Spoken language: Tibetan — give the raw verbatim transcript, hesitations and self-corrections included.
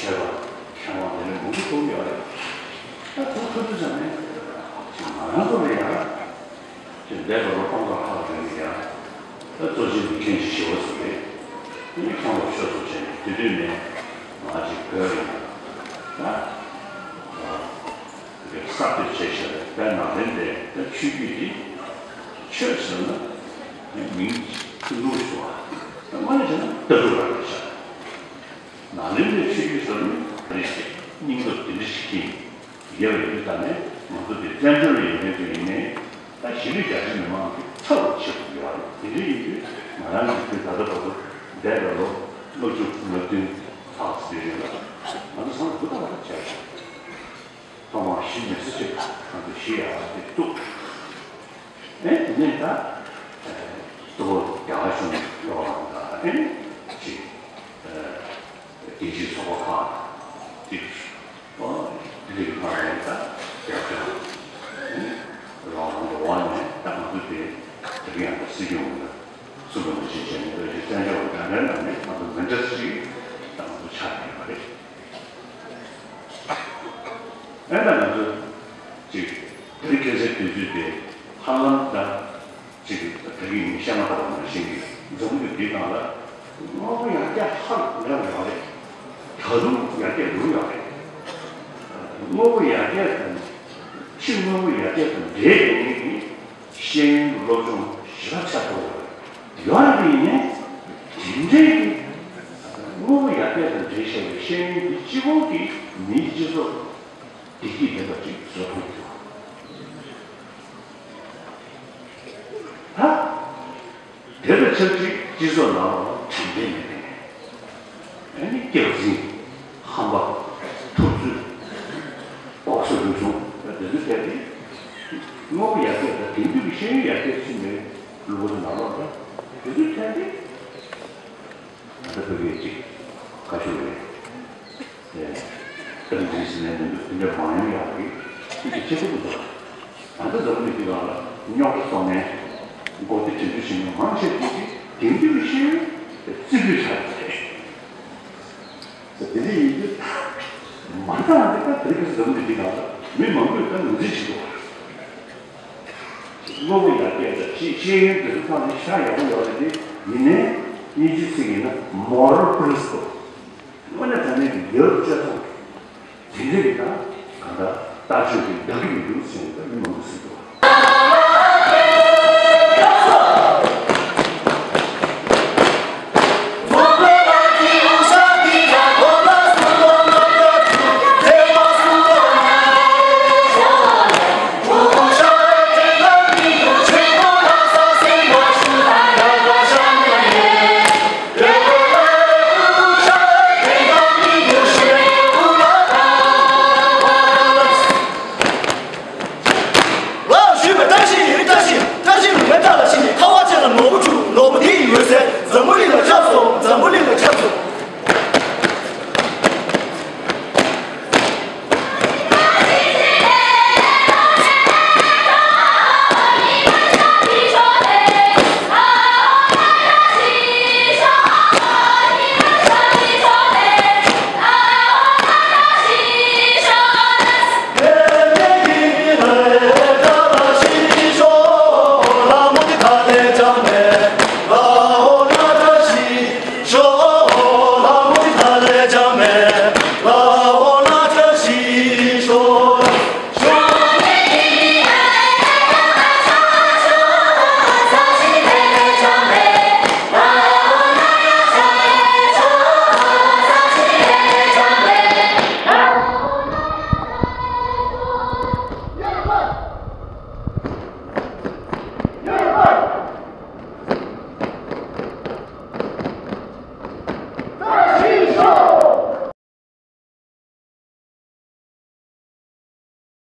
མཁས་དབང་དེ་འདྲ་མང་པོ་ཐུག་ཡོད་རེད། ད་ཐུག་ཐུབ་དུས་ཙམ་ནས་ང་རང་ཚོ་ལ་ཡང་ཅིག་འདས་པའི་ལོ་སྟོང་ཕྲག་ལྷག་རིང་ལ་ཡང་ད་གཙོ་ཆེན་གྱི་མཁན་ཆེན་ཞི་བ་འཚོ་རེད། དེ་ནས་ཁོང་ལ་ཆོས་ཚོགས་བྱས་ནས་དེ་དུས་ནས་ང་ཅིག་བོད་ལ་ཡང་ད་གསར་གཏོད་བྱས་ཤག་རེད། ད་ནཱ་ལེནྡྲའི་ད་ཆོས་བརྒྱུད་དེ་ཆོས་ཟེར་ན་མིང་ཅིག་ཐུང་ཐུང་ཞིག་འདུག་བ། ད་དངོས་གནས་བྱས་ན་ལྟ་གྲུབ་རང་རེད་ཤག་ནཱ་ལེནྡྲའི་ཆོས་བརྒྱུད་ཟེར་ནས་རེ་ཞིག་སྙིང་སྟོབས་དེ་འདྲ་ཞིག་སྐྱེས་ཡོད་པའི་དུས་ད་ནས་ང་ཚོ་དེ་བཙན་བྱོལ་ལ་ཡོད་མཁན་ཚོ་ཡིན་ནའི་ད་གཞིས་ལུས་རྒྱ་ཆེ་མི་མང་གི་ཚབ་ལ་བྱེད་དགོས་ཡོད་རེད། དེ་འདྲ་ཡིན་དུས་ང་རང་གི་དུས་ད་ལྟ་བར་དུ་འདས་པའི་ལོ་ལྔ་བཅུ་ང་བདུན་ལྷག་ཙམ་ཡོད་ལ་ང་ཚོ་ཚང་མ་ཐུགས་ཐག་ལ་བཅད་ཐོག་མར་གཞིས་མི་སེར་ཚོས་ང་ཚོ་ཞུ་ཡག་དེ་འདུག་ཨེ་དེ་ནས་ད་གཙོ་བོ་རྒྱ་གར་གཞུང་ལོགས་ལ་ད་ཨེ་ཅིག་རྒྱལ་སྤྱིའི་ཚོགས་པ་ཁག་ཅིག་ཨོ་དེ་རིགས་ཁག་ནས་ད་རྒྱབ་ལྗོངས་ཨེ་རང་རང་གི་འོག་ནས་ད་ང་ཚོ་དེ་དེ་རིང་ཡང་ད་སྲིད་སྐྱོང་ལ་སུ་འབོད་ནས་ཅིག་བྱས་ནས་ད་ཅིག་བཙན་བྱོལ་བ་འདྲ་འདྲའི་ནང་ནས་ང་ཚོ་མི་འདྲ་ཞིག་ད་ང་ཚོ་ཆགས་ཡོད་པ་རེད། ཨེ་ད་ང་ཚོ་ཅིག་དེ་རིང་ཁ་སང་དུས་ཚོད་དེ་ཧ་ལམ་ད་ཅིག་ད་གིན་ངས་བཤད་མ་ཐག་པ་ནང་བཞིན་གྱི་འཛམ་བུ་གླིང་འདིའི་སྒང་ལ་དངོས་པོ་ཡར་རྒྱས་ཧ་ལས་པ་ཡོད་རེད། ད་དུང་ཡར་རྒྱས་འགྲོ་གི་ཡོད་རེད། དངོས་པོ་ཡར་རྒྱས་དང་ཕྱི་དངོས་པོ་ཡར་རྒྱས་དང་འབྲེལ་ཡོད་མཁན་གྱི་ཤེས་ཡོན་གྱི་སློབ་སྦྱོང་ཞེ་དྲག་ཆགས་ཐུབ་ཡོད་རེད། ཡོད་རེད་དེ་ཡིན་ནའི་དེ་འདྲའི་གི་དངོས་པོ་ཡར་རྒྱས་དང་འབྲེལ་བཞག་པའི་ཤེས་ཡོན་གྱི་གཅིག་པོ་གིས་མིའི་སྤྱི་ཚོགས་བདེ་སྐྱིད་ལྡན་པ་ཅིག་བཟོ་ཐུབ་ཀྱི་ཡོད། ད་དེ་དང་ཆབས་ཅིག་སྤྱི་ཚོགས་ནང་ལ་དྲང་བདེན་མེད་པའི་ཨ་ནི་སྐྱག་རྫུན། ཧམ་པ། ཐུབ་ཚོད། ལྐོག་ཟ་རུལ་སུངས་དེ་ཚོའི་ཐད་དེ་དངོས་པོ་ཡར་རྒྱས་དང་དེང་དུས་ཀྱི་ཤེས་ཡོན་ཡར་རྒྱས་ཕྱིན་པའི་ལུང་པ་དེ་ནང་ལོགས་ལ་དེ་ཚོའི་ཐད་དེ་ད་ལྟ་བོད་སྐད་ཅིག་ཁ་ཤོར་རེད། ཨེ། ཏང་ཀྲིན་ཟེར་ནས་མི་འདུག་དེ་འདྲ་མང་ཡང་ཡག་གི་དེ་གི་ཆེ་ཤོས་འདུག་ད་ལྟ་འཛམ་བུ་གླིང་འདི་སྒང་ལ་རྙོག་དྲ་གཏོང་མཁན་མགོ་བདེ་དྲན་རྒྱུ་བྱེད་མཁན་མང་ཆེ་ཤོས་ཀྱིས་དེང་དུས་ཀྱི་ཤེས་ཡོན་རྩིས་སྤྲོད་བྱ་ཡོད་རེད། དེ་འདྲ་ཡིན་དུས་མ་རྩ་འདི་ལྟ་དེ་གི་འཛམ་བུ་གླིང་འདི་སྒང་ལ་མི་མང་པོས་ད་ངོས་འཛིན་བྱེད་དགོས་པ་རེད། དངོས་པོ་ཡར་རྒྱས་དང་ཤེས་ཤེས་ཡོན་དེ་ཚོ་ཚང་མ་ཤ་ཡག་པོ་ཡོད་རེད་དེ། ཡིན་ནའི་དབྱིན་ཇིའི་ཚིག་ཡིན་ན་moral principle དངོས་གནས་དྲང་གནས་ཀྱི་ཡར་བཅད་ཐོག་དེ་འདྲ་གི་ད་ག་ད་ལྟ་ཆོས་ཀྱི་འདང་གི་མི་འདུག་ཟེར་ནས་ད་མི་མང་པོ་ཟེར་འདུག